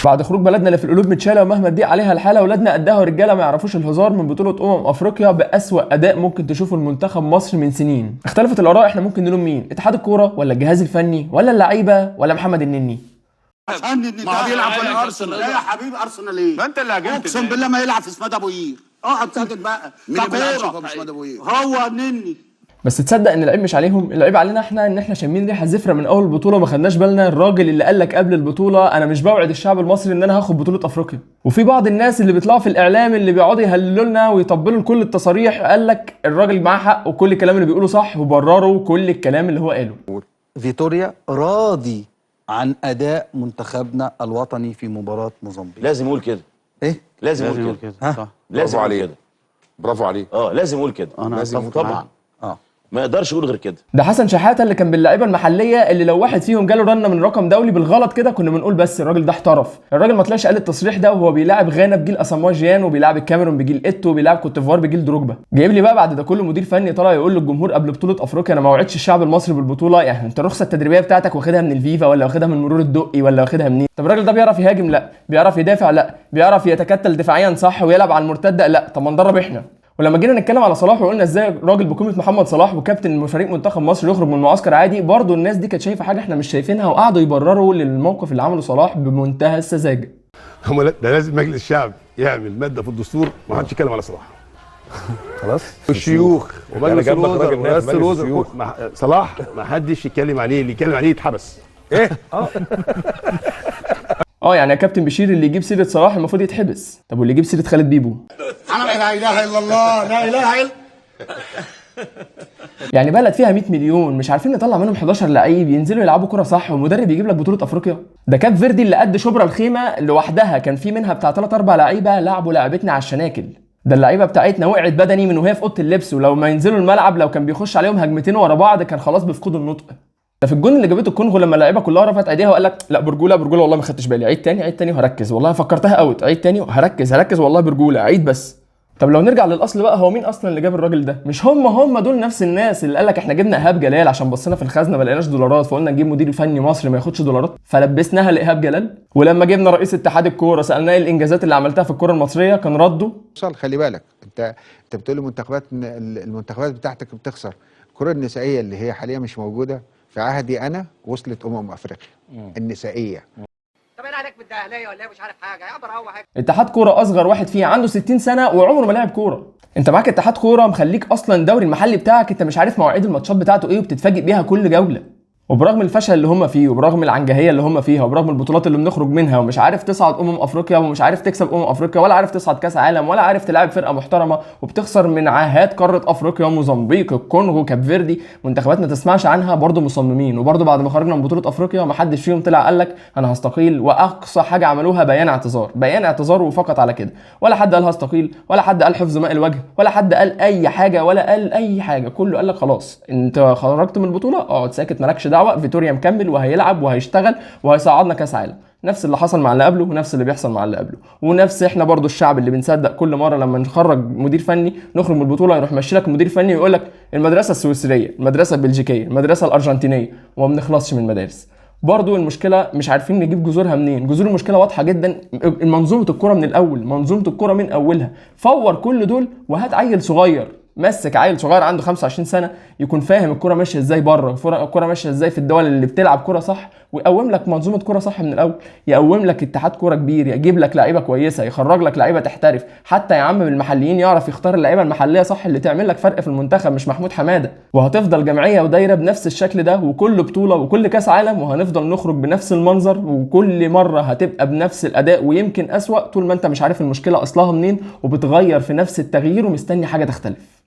بعد خروج بلدنا اللي في القلوب متشاله ومهما تضيق عليها الحالة، ولادنا قدها ورجاله ما يعرفوش الهزار من بطوله افريقيا بأسوأ اداء ممكن تشوفه المنتخب مصر من سنين. اختلفت الاراء، احنا ممكن نلوم مين؟ اتحاد الكورة ولا الجهاز الفني ولا اللعيبة ولا محمد النني؟ ما هو بيلعب في الارسنال. لا يا حبيبي، ارسنال ايه؟ ما انت اللي هاجمت. اقسم بالله ما يلعب في اسماد ابو قير. اقعد ساكت بقى. مين اللي بيلعب ككورة. في اسماد ابو قير؟ هو النني. بس تصدق ان العيب مش عليهم، العيب علينا احنا، ان احنا شامين ريحه زفره من اول البطولة وما خدناش بالنا. الراجل اللي قال لك قبل البطولة انا مش بوعد الشعب المصري ان انا هاخد بطوله افريقيا، وفي بعض الناس اللي بيطلعوا في الاعلام اللي بيقعدوا يهللوا لنا ويطبلوا لكل التصاريح، قال لك الراجل معاه حق وكل الكلام اللي بيقوله صح، وبرروا كل الكلام اللي هو قاله. فيتوريا راضي عن اداء منتخبنا الوطني في مباراة موزمبيق. لازم يقول كده. ايه؟ لازم يقول كده. ها؟ لازم برافو يقول عليك. كده. برافو عليك. اه لازم يقول كده. انا لازم أتفق طبعا. معاك. ما يقدرش يقول غير كده. ده حسن شحاته اللي كان باللعيبه المحلية اللي لو واحد فيهم جاله رنه من رقم دولي بالغلط كده كنا بنقول بس الراجل ده احترف. الراجل ما طلعش قال التصريح ده وهو بيلاعب غانا بجيل اساموا جيان، وبيلاعب الكاميرون بجيل ايتو، وبيلاعب كوت ديفوار بجيل دروجبا. جايب لي بقى بعد ده كله مدير فني طلع يقول للجمهور قبل بطوله افريقيا انا ما وعدتش الشعب المصري بالبطولة. يعني انت الرخصة التدريبية بتاعتك واخدها من الفيفا ولا واخدها من مرور الدقي ولا واخدها منين؟ طب الراجل ده بيعرف يهاجم؟ لا. بيعرف يدافع؟ لا. بيعرف يتكتل دفاعيا صح ويلعب على المرتدة؟ لا. طب ما ندرب احنا. ولما جينا نتكلم على صلاح وقلنا ازاي راجل بقيمة محمد صلاح وكابتن فريق منتخب مصر يخرج من المعسكر عادي، برضه الناس دي كانت شايفه حاجة احنا مش شايفينها، وقعدوا يبرروا للموقف اللي عمله صلاح بمنتهى السذاجة. هم ده لازم مجلس الشعب يعمل مادة في الدستور ما حدش يتكلم على صلاح. خلاص. الشيوخ ومجلس جنبك الوزراء راجل نائب ورئاسه مجلس الوزراء الشيوخ. صلاح ما حدش يتكلم عليه، اللي يتكلم عليه يتحبس. ايه؟ اه يعني يا كابتن بشير اللي يجيب سيره صلاح المفروض يتحبس، طب واللي يجيب سيره خالد بيبو؟ لا اله الا الله، لا اله الا. يعني بلد فيها 100 مليون مش عارفين نطلع منهم 11 لعيب ينزلوا يلعبوا كرة صح، ومدرب يجيب لك بطولة افريقيا. ده كاب فيردي اللي قد شبرا الخيمة لوحدها كان في منها بتاع 3 4 لعيبة لعبوا لعبتنا على الشناكل. ده اللعيبة بتاعتنا وقعت بدني من وهي في اوضة اللبس، ولو ما ينزلوا الملعب لو كان بيخش عليهم هجمتين ورا بعض كان خلاص بيفقدوا النطق. ده في الجون اللي جابته الكونغو لما اللعيبة كلها رفعت ايديها وقال لك لا برجوله برجوله والله ما خدتش بالي، عيد تاني عيد تاني وهركز والله فكرتها out، عيد تاني وهركز هركز والله برجوله عيد بس. طب لو نرجع للاصل بقى، هو مين اصلا اللي جاب الراجل ده؟ مش هم دول نفس الناس اللي قال لك احنا جبنا ايهاب جلال عشان بصينا في الخزنة ما لقيناش دولارات فقلنا نجيب مدير فني مصري ما ياخدش دولارات فلبسناها لايهاب جلال. ولما جبنا رئيس اتحاد الكورة سالناه ايه الانجازات اللي عملتها في الكورة المصرية كان رده وصل. خلي بالك انت بتقول المنتخبات المنتخبات بتاعتك بتخسر. الكره النسائية اللي هي حاليا مش موجودة في عهدي انا وصلت افريقيا النسائية. طب انا عليك بالدهليه ولا مش عارف حاجة يا عبر هو حاجة. اتحاد كورة اصغر واحد فيه عنده 60 سنة وعمره ما لعب كورة. انت معاك اتحاد كورة مخليك اصلا الدوري المحلي بتاعك انت مش عارف مواعيد الماتشات بتاعته ايه وبتتفاجئ بيها كل جولة. وبرغم الفشل اللي هم فيه وبرغم العنجهيه اللي هم فيها وبرغم البطولات اللي بنخرج منها ومش عارف تصعد افريقيا ومش عارف تكسب افريقيا ولا عارف تصعد كاس عالم ولا عارف تلعب فرقه محترمه، وبتخسر من عاهات قارة افريقيا، موزمبيق، الكونغو، كاب فيردي، منتخبات ما تسمعش عنها، برضه مصممين. وبرضه بعد ما خرجنا من بطوله افريقيا ما حدش فيهم طلع قال لك انا هستقيل، واقصى حاجة عملوها بيان اعتذار، بيان اعتذار وفقط على كده. ولا حد قال هستقيل، ولا حد قال حفظ ماء الوجه، ولا حد قال اي حاجة، ولا قال اي حاجة. كله قال لك خلاص انت خرجت من البطولة اقعد ساكت مالكش دعوه، فيتوريا مكمل وهيلعب وهيشتغل وهيصعدنا كاس عالم. نفس اللي حصل مع اللي قبله ونفس اللي بيحصل مع اللي قبله، ونفس احنا برضو الشعب اللي بنصدق كل مرة لما نخرج مدير فني نخرج من البطولة يروح ماشي لك مدير فني ويقول لك المدرسة السويسريه، المدرسة البلجيكيه، المدرسة الارجنتينية، وما بنخلصش من المدارس. برضو المشكلة مش عارفين نجيب جذورها منين. جذور المشكلة واضحة جدا، منظومة الكره من الاول، منظومة الكره من اولها. فور كل دول وهات عيل صغير، مسك عيل صغير عنده 25 سنة يكون فاهم الكره ماشية ازاي بره، الكره ماشية ازاي في الدول اللي بتلعب كره صح، ويقوم لك منظومة كره صح من الاول، يقوم لك اتحاد كره كبير، يجيب لك لعيبة كويسة، يخرج لك لعيبة تحترف، حتى يا عم بالمحليين يعرف يختار اللعيبة المحلية صح اللي تعمل لك فرق في المنتخب، مش محمود حمادة. وهتفضل جمعية ودايره بنفس الشكل ده وكل بطوله وكل كاس عالم، وهنفضل نخرج بنفس المنظر، وكل مرة هتبقى بنفس الاداء ويمكن اسوأ، طول ما انت مش عارف المشكلة اصلها منين وبتغير في نفس التغيير ومستني حاجة تختلف.